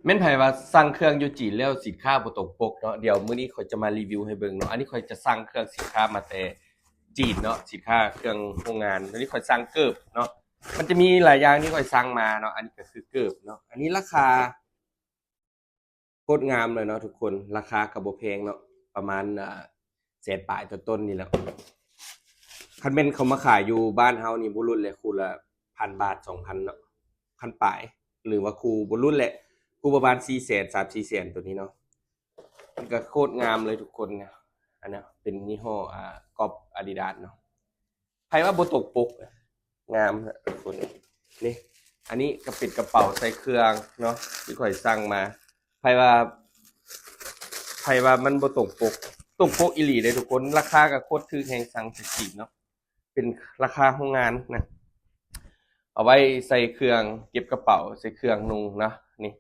ແມ່ນໃຜວ່າສັ່ງເຄື່ອງຢູ່ຈີນແລ້ວສິນຄ້າບໍ່ຕົງປົກເນາະ? ດຽວມື້ນີ້ຂ້ອຍຈະມາຣີວິວໃຫ້ເບິ່ງເນາະ. ອັນນີ້ຂ້ອຍຈະສັ່ງເຄື່ອງສິນຄ້າມາແຕ່ຈີນເນາະ, ສິນຄ້າເຄື່ອງໂຮງງານ. ຕອນນີ້ຂ້ອຍສັ່ງເກີບເນາະ, ມັນຈະມີຫຼາຍຢ່າງທີ່ຂ້ອຍສັ່ງມາເນາະ. ອັນນີ້ກໍຄືເກີບເນາະ, ອັນນີ້ລາຄາໂຄດງາມເລີຍເນາະທຸກຄົນ, ລາຄາກໍບໍ່ແພງເນາະ, ປະມານ ອ່າ ແສນປາຍຕົ້ນໆນີ້ແຫຼະ. ຄັນແມ່ນເຂົາມາຂາຍຢູ່ບ້ານເຮົານີ້ ບໍ່ຫຼຸດແຫຼະຄູ່ລະພັນບາດ ສອງພັນເນາະ, ພັນປາຍ ຫຼືວ່າຄູ່ບໍ່ຫຼຸດແຫຼະ, ຄູ່ປະມານສີ່ແສນ ສາມສີ່ແສນ ໂຕນີ້ເນາະ. ມັນກໍໂຄດງາມເລີຍທຸກຄົນນະ. ອັນນະເປັນຍີ່ຫໍ້ ອ່າ ກອບ ອາດິດາສເນາະ. ໃຜວ່າບໍ່ຕົກປົກ ງາມນະທຸກຄົນ. ນີ້ ອັນນີ້ກໍເປັນກະເປົາໃສ່ເຄື່ອງເນາະ ທີ່ຂ້ອຍສັ່ງມາ. ໃຜວ່າ ໃຜວ່າມັນບໍ່ຕົງປົກ, ຕົງປົກອີ່ຫຼີເດ້ທຸກຄົນ. ລາຄາກໍໂຄດຖືກແຮງ, ສັ່ງຈາກຈີນເນາະ, ເປັນລາຄາໂຮງງານນະ, ເອົາໄວ້ໃສ່ເຄື່ອງ, ເກັບກະເປົາໃສ່ເຄື່ອງນຸ່ງເນາະ. ນີ້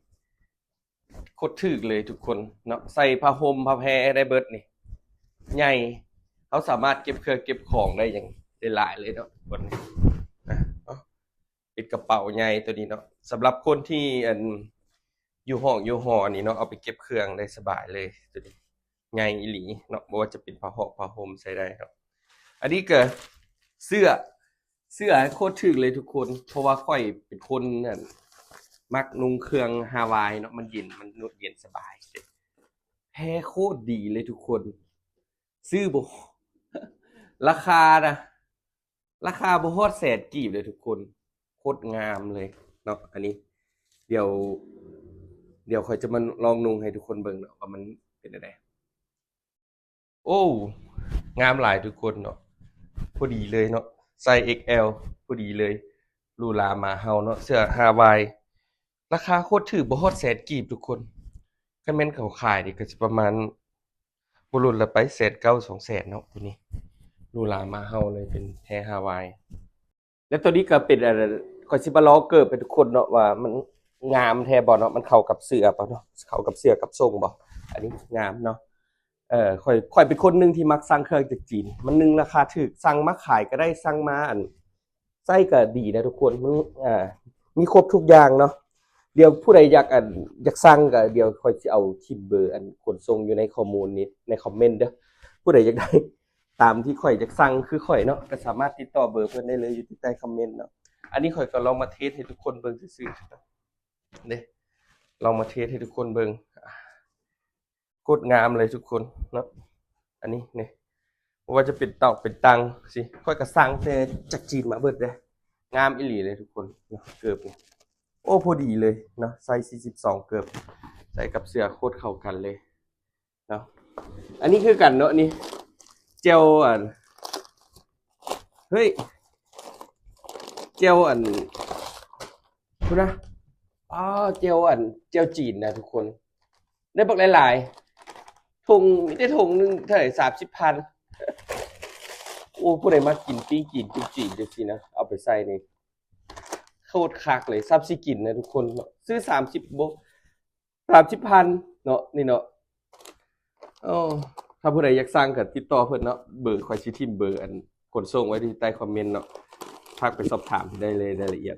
ໂຄດຖືກເລີຍທຸກຄົນເນາະ, ໃສ່ຜ້າຫົ່ມຜ້າແພໄດ້ເບິດນີ້, ໃຫຍ່, ເຮົາສາມາດເກັບເຄື່ອງເກັບຂອງໄດ້ຢ່າງໄດ້ຫຼາຍເລີຍເນາະ. ເປັນກະເປົາໃຫຍ່ໂຕນີ້ເນາະ, ສຳລັບຄົນທີ່ ອັນ ຢູ່ຫ້ອງຢູ່ຫໍນີ້ເນາະ, ເອົາໄປເກັບເຄື່ອງໄດ້ສະບາຍເລີຍ. ໂຕນີ້ໃຫຍ່ອີ່ຫຼີເນາະ, ບໍ່ວ່າຈະເປັນຜ້າຫອກຜ້າຫົ່ມໃສ່ໄດ້ເນາະ. ອັນນີ້ກໍເສື້ອ ເສື້ອໂຄດຖືກເລີຍທຸກຄົນ, ເພາະວ່າຂ້ອຍເປັນຄົນ ອັນ ມັກນຸ່ງເຄື່ອງຮາວາຍເນາະ, ມັນເຢັນ, ມັນນຸ່ມເຢັນສະບາຍ. ແພໂຄດດີເລີຍທຸກຄົນ, ຊື້ບໍ່ ລາຄານະ ລາຄາບໍ່ຮອດແສນກີບເລີຍທຸກຄົນ, ໂຄດງາມເລີຍເນາະ. ອັນນີ້ ດຽວ ດຽວຂ້ອຍຈະມາລອງນຸ່ງໃຫ້ທຸກຄົນເບິ່ງເນາະ ວ່າມັນເປັນແນວໃດ. ໂອ້ ງາມຫຼາຍທຸກຄົນເນາະ, ພໍດີເລີຍເນາະ, ໄຊ ເອັກແອລ ພໍດີເລີຍ, ຫຼູຫຼາໝາເຫົ່າເນາະ, ເສື້ອຮາວາຍ. ລາຄາໂຄດຖືກ, ບໍ່ຮອດແສນກີບທຸກຄົນ. ຄັນແມ່ນເຂົາຂາຍນີ້ກໍຊິປະມານ ບໍ່ຫຼຸດລະໄປແສນເກົ້າ ສອງແສນເນາະ. ໂຕນີ້ຫຼູຫຼາໝາເຫົ່າເລີຍ, ເປັນແພຮາວາຍ. ແລະ ໂຕນີ້ກໍເປັນ ອັນ ຂ້ອຍຊິມາລອງເກີບໃຫ້ທຸກຄົນເນາະ ວ່າມັນງາມແທ້ບໍ່ເນາະ, ມັນເຂົ້າກັບເສື້ອບໍ່ເນາະ, ເຂົ້າກັບເສື້ອກັບຊົງບໍ່. ອັນນີ້ງາມເນາະ. ເອີ ຂ້ອຍ ຂ້ອຍເປັນຄົນໜຶ່ງທີ່ມັກສັ່ງເຄື່ອງຈາກຈີນ, ມັນໜຶ່ງລາຄາຖືກ, ສັ່ງມາຂາຍກໍໄດ້, ສັ່ງມາ ອັນ ໃຊ້ກໍດີນະທຸກຄົນ, ມັນ ອ່າ ມີຄົບທຸກຢ່າງເນາະ. ດຽວຜູ້ໃດຢາກ ອັນ ຢາກສັ່ງກໍ ດຽວຂ້ອຍຊິເອົາຖິ້ມເບີ ອັນ ຂົນສົ່ງຢູ່ໃນຂໍ້ມູນນີ້ ໃນຄອມເມັນເດີ້. ຜູ້ໃດຢາກໄດ້ຕາມທີ່ຂ້ອຍຢາກສັ່ງຄືຂ້ອຍເນາະ ກໍສາມາດຕິດຕໍ່ເບີເພິ່ນໄດ້ເລີຍ ຢູ່ທີ່ໃຕ້ຄອມເມັນເນາະ. ອັນນີ້ຂ້ອຍກໍລອງມາເທສໃຫ້ທຸກຄົນເບິ່ງຊື່ໆເດ້, ລອງມາເທສໃຫ້ທຸກຄົນເບິ່ງ. ໂຄດງາມເລີຍທຸກຄົນເນາະ. ອັນນີ້ນີ້ ບໍ່ວ່າຈະເປັນເຕົາເປັນຕັ່ງຊີ້ ຂ້ອຍກໍສັ່ງແຕ່ຈາກຈີນມາເບິດເດ້. ງາມອີ່ຫຼີເລີຍທຸກຄົນເນາະ, ເກີບນີ້ ໂອ້ ພໍດີເລີຍເນາະ, ໄຊສີ່ສິບສອງ ເກີບໃສ່ກັບເສື້ອໂຄດເຂົ້າກັນເລີຍເນາະ. ອັນນີ້ຄືກັນເນາະ, ນີ້ ແຈ່ວ ອັນ ເຮີ້ຍ ແຈ່ວ ອັນ ພຸ້ນນະ ອໍ ແຈ່ວ ອັນ ແຈ່ວຈີນນະທຸກຄົນ. ໄດ້ບັກຫຼາຍໆ ຖົງ ມີແຕ່ຖົງໜຶ່ງເທົ່າໃດ ສາມສິບພັນ. ໂອ້ ຜູ້ໃດມັກກິນປີ້ງຈີນ ຈຸ້ມຈີນ ຈັ່ງຊີ້ນະ ເອົາໄປໃສ່ນີ້ ໂຄດຄັກເລີຍ. ສ່ຳຊິກິນນະທຸກຄົນເນາະ, ຊື້ສາມສິບບໍ່ ສາມສິບພັນເນາະ ນີ້ເນາະ. ໂອ້ ຖ້າຜູ້ໃດຢາກສັ່ງກໍຕິດຕໍ່ເພິ່ນເນາະ, ເບີ ຂ້ອຍຊິຖິ້ມເບີ ອັນ ຂົນສົ່ງໄວ້ທີ່ໃຕ້ຄອມເມັນເນາະ, ທັກໄປສອບຖາມໄດ້ເລີຍ ລາຍລະອຽດ.